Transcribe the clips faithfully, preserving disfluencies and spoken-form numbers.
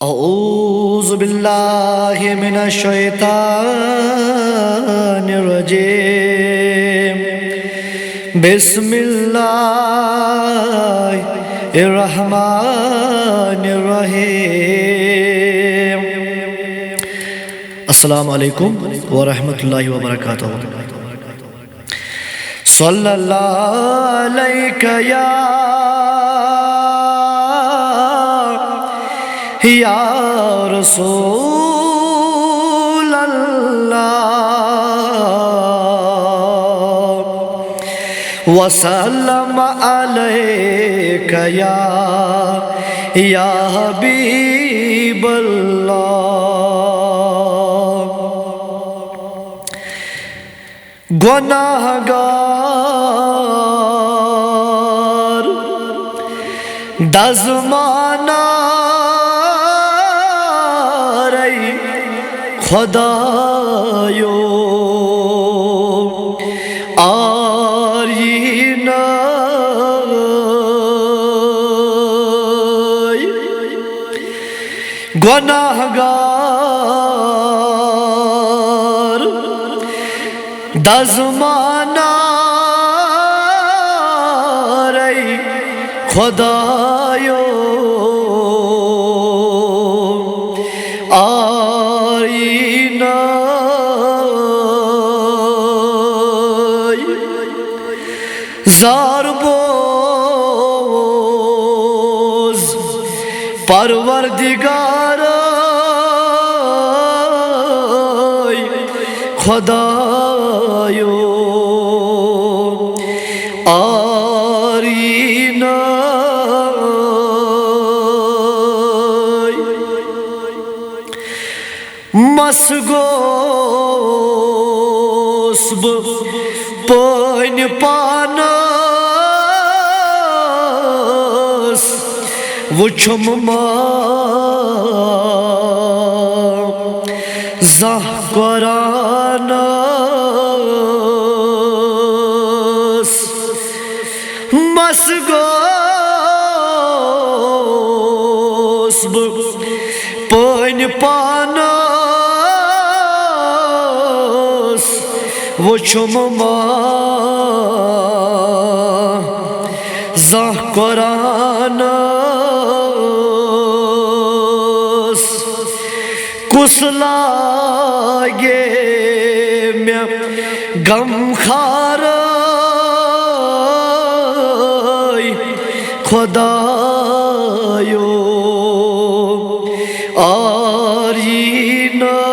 أعوذ بالله من الشيطان الرجيم. بسم الله الرحمن الرحيم. السلام عليكم ورحمة الله وبركاته. صلى الله عليك يا، يا رسول الله، وسلم عليك يا، يا حبيب الله. گۄناہ گار دزمانارے خۄدایو، آر یی نَے۔ گۄناہ گار دزمانارے خۄدایو، آر یی نَے۔ زار بوز پروردگارے خۄدایو، آر یی نَے۔ مَس گوس بہٕ پٲنۍ پانَس، وُچھُم ما زانٛہہ قرآنَس۔ مَس گوس بہٕ پٲنۍ پانَس، وُچھُم ما زانٛہہ قرآنَس۔ کُس لاگے مےٚ غم خارے خۄدایو، آر یی نَے۔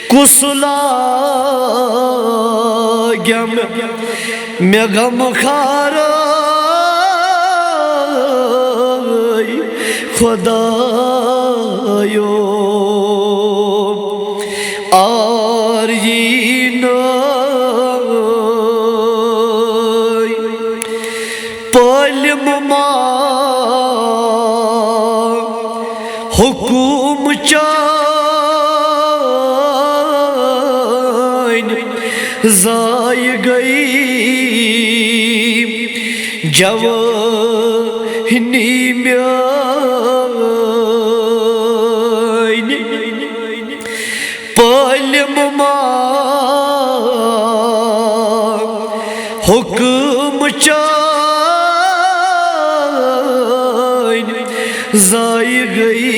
کُس لاگٮ۪م مےٚ غم خارے خۄدایو، آر یی نَے۔ پٲلِم ما حُکُم چٲنۍ زایہِ گٔے جوٲنی میٛٲنۍ۔ پٲلِم ما حُکُم چٲنۍ زایہِ گٔے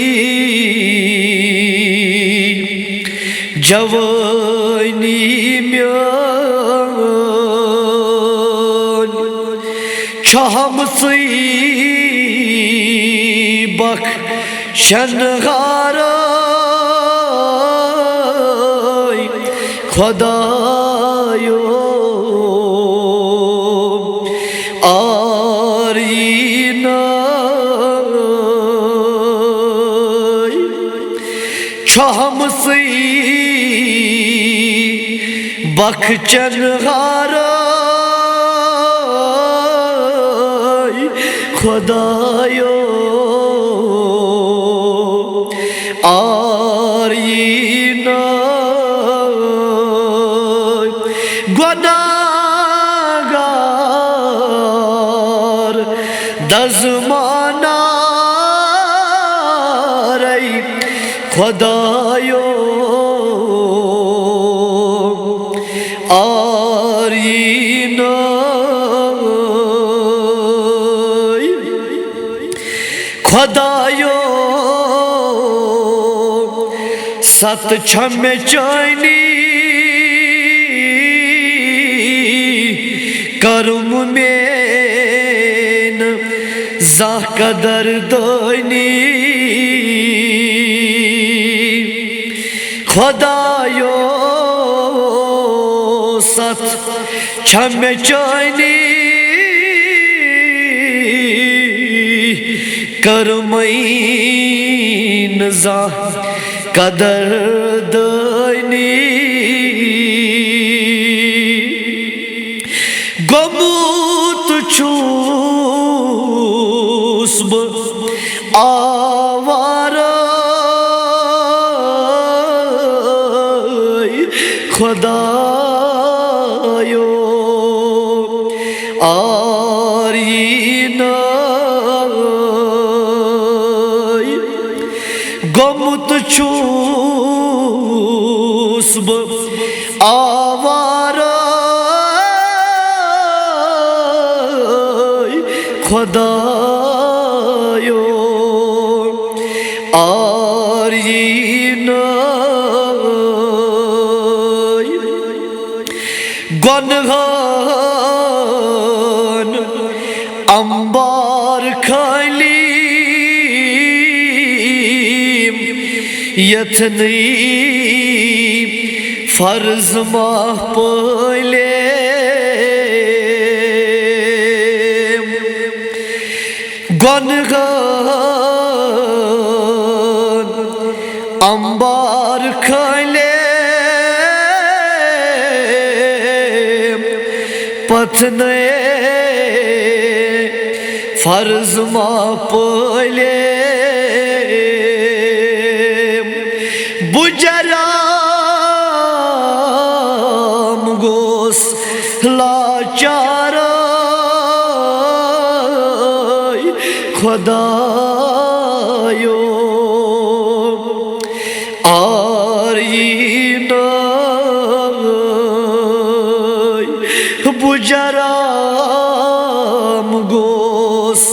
جوٲنی میٛٲنۍ۔ چھَہَم ژٕے بخشَن ہارے خۄدایو، آر یی نَے۔ چھَہَم ژٕے بخشَن ہارے خۄدایو، آر یی نَے۔ گۄناہ گار دزمانارے خدایو، آری ناے خدایو، ست چھم چانی کرم مین زانٛہہ قدر دٲنی۔ خدایو، ست چھم چانی کرمین زانٛہہ قدر دٲنی۔ گوٚمُت چھُس بہٕ آوارَے خۄدایو، آری ناے۔ گوٚمُت چھُس بہٕ آوارَے خۄدایو، آری ناے۔ گۄنہَن امبار کھٲلِم یتھ نہٕ فرض ما پٲلِم۔ گۄنہَن امبار کھٲلِم پتہٕ نَے فرض ما پٲلِم۔ بہٕ جرام گوس لاچارَے خۄدایو، آری ناے۔ بہٕ جرام گوس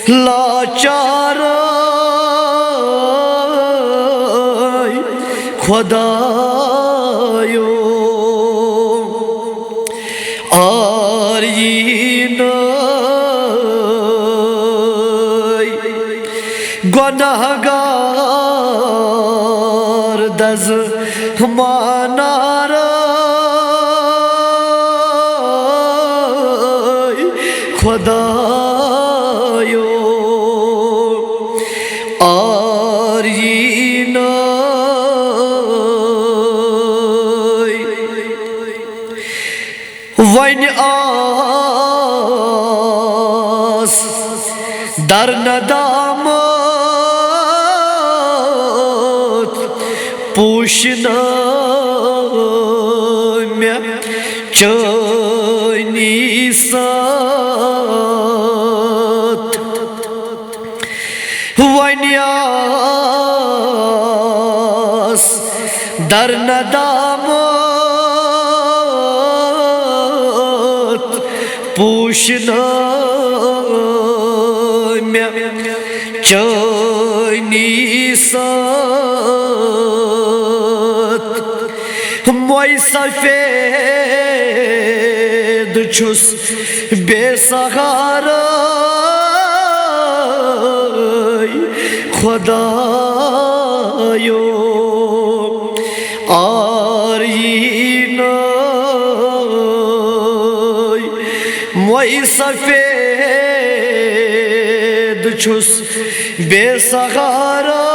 لاچارَے خۄدایو، آری ناے۔ گۄناہ گار دزمانارَے خۄدایو، آری ناے۔ وۄنۍ آس در ندامت پوشنہٕ مےٚ چٲنی ساتھ۔ وۄنۍ آس در ندامت پوشنہٕ مےٚ چٲنی ساتھ۔ موے سفید چھُس بے سہارے خۄدایو، آری ناے۔ موے سفید چھُس بے سہارے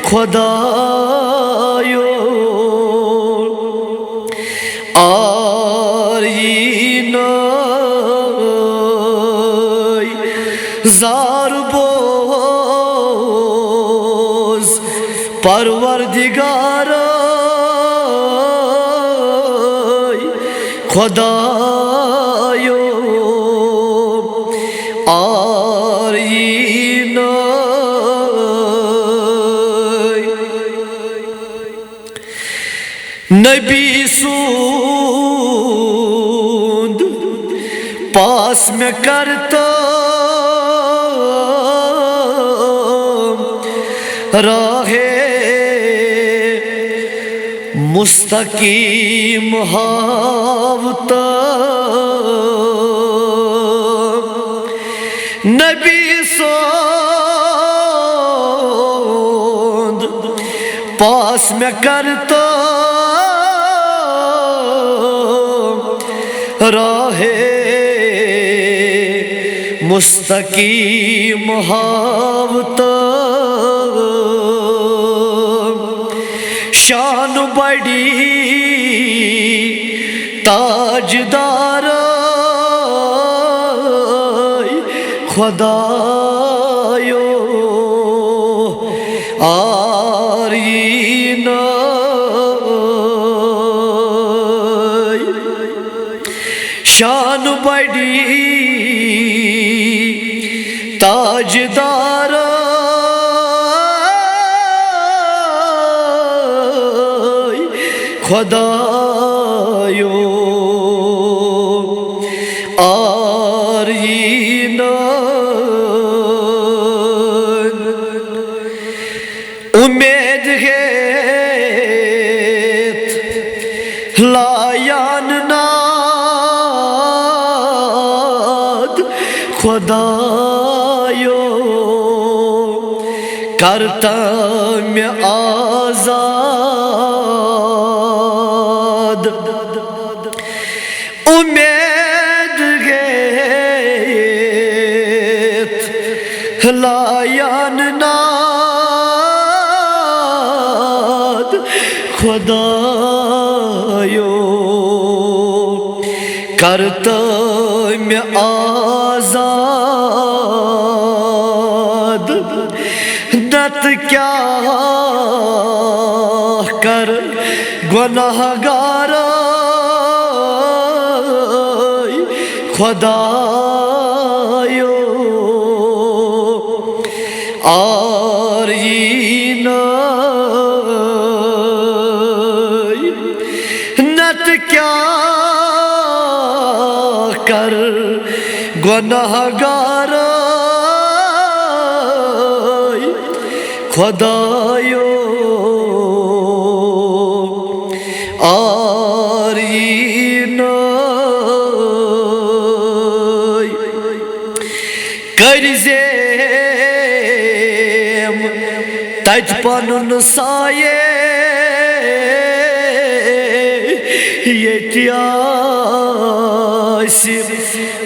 خۄدایو، آری ناے۔ زار بوز پروردگارے خۄدایو، نبی سُنٛد پاس مےٚ کرتہٕ راہے مستقیم ہاوتہٕ۔ نبی سُنٛد پاس مےٚ کرتہٕ راہے مستقیم ہاوتہٕ۔ شان بڑی تاجدار خدایو آرینہ۔ شان بڑی تاجدار خدایو آرینہ۔ امید ہیت لایان ناد خدایو کرتا مےٚ آزاد۔ امید ہیت لایان ناد خدایو کرتا مےٚ آزاد۔ نتہٕ کیٛاہ کر گۄناہ گارے خدایو آرینہ۔ نتہٕ کیٛاہ کر گۄناہ گارے خدایو آرینہ۔ کٔرۍ زیم تتہِ پنُن سایے، ییٚتہِ آسہِ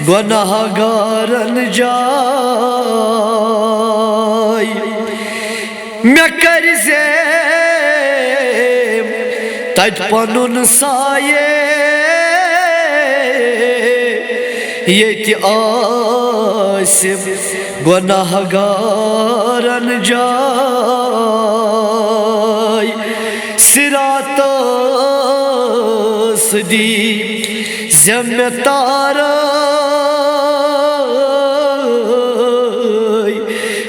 گۄناہ گارن جاے۔ مےٚ کٔرۍ زیم تتہِ پنُن سایے، ییٚتہِ آسہِ گۄناہ گارن جاے۔ صراطس دی ذمہ تارے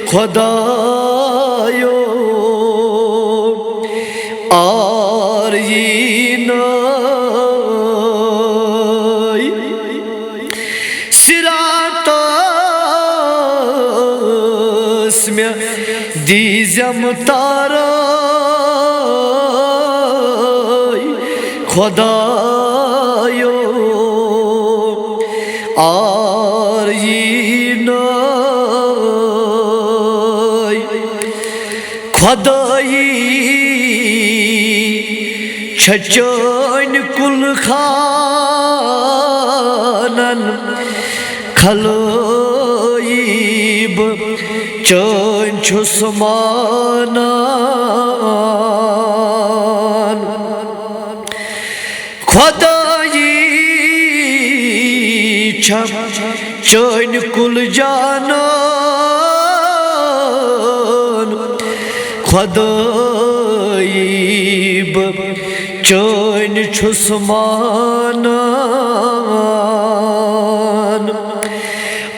خدایو آرینہ۔ صراطس مےٚ دی ذمہ تارے خدایو آرینہ۔ خدایی چھےٚ چٲنۍ کُل خانن خلٲیی، بہٕ چٲنۍ چھُس مانان۔ خدایی چھم چٲنۍ کُل جانان، خدایی بہٕ چٲنۍ چھُس مانان۔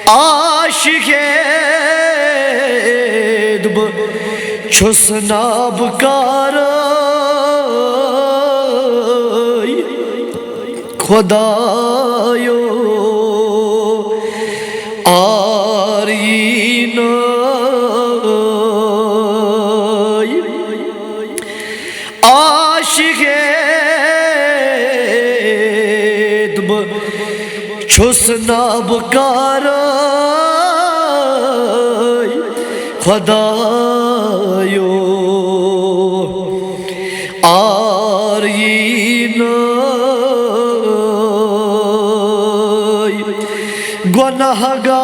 عاشق ہیت بہٕ چھُس نابکار۔ خۄدایو، آر یی ناے۔ عاشق ہیت بہٕ چھُس نا بہٕ کارے خۄدایو، آر یی ناے۔ گۄناہ گار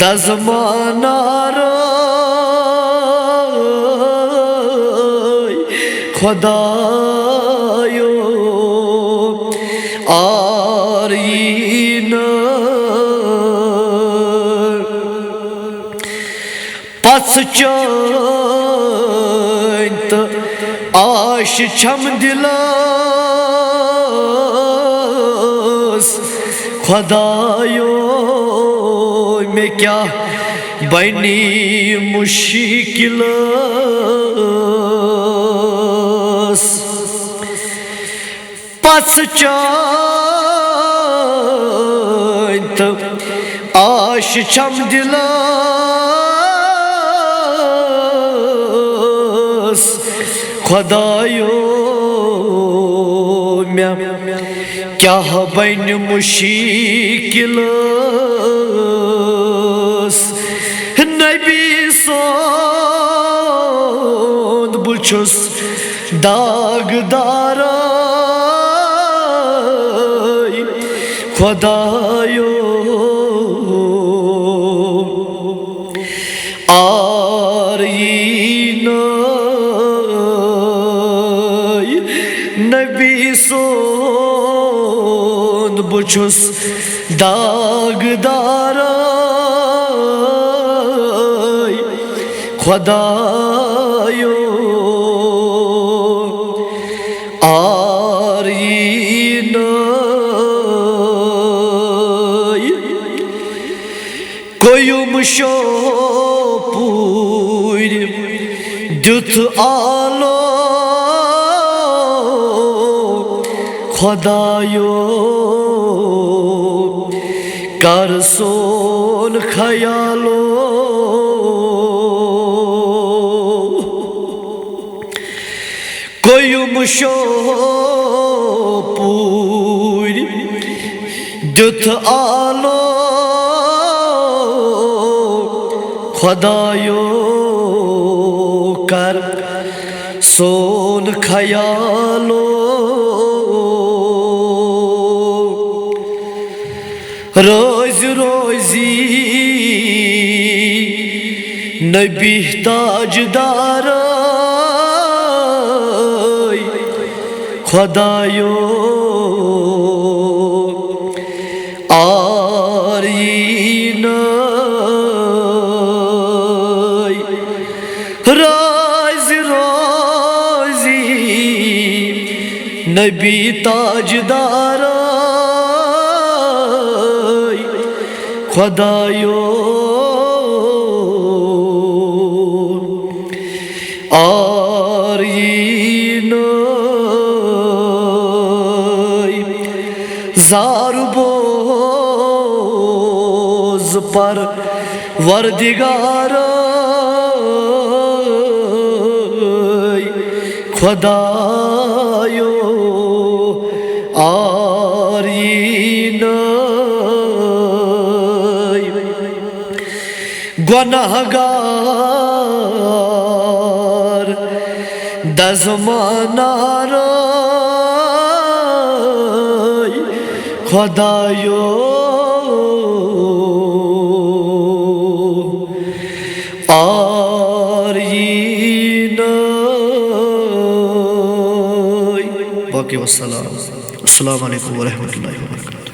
دزمانارے خۄدایو، آر یی ناے۔ پژھ چٲنۍ تہٕ آش چھم دِلس، خۄدایو، مےٚ کیٛاہ بنی مُشکِلس۔ پژھ چٲنۍ تہٕ آش چھم دِلس، خۄدایو، مےٚ کیٛاہ بنہِ مُشکِلس۔ نبی سُنٛد بہٕ چھُس داغدارے خۄدایو، آر یی ناے۔ نبی سُنٛد بہٕ چھُس داغدارے خۄدایو، آر یی ناے۔ قیوم شوپوٗرۍ دیُت آلو خۄدایو، کر سون خیالو۔ قیوم شوپوٗرۍ دیُت آلو خۄدایو، کر سون خیالو۔ رٲزۍ روزی نبی تاجدارے خۄدایو، آر یی ناے۔ رٲزۍ روزی نبی تاجدارے خۄدایو، آر یی ناے۔ زار بوز پروردگارے خۄدایو، آر یی ناے۔ گۄناہ گار دزمانارے خۄدایو، آر یی ناے۔ باقی والسلام۔ السلام علیکم ورحمۃ اللہ وبرکاتہ۔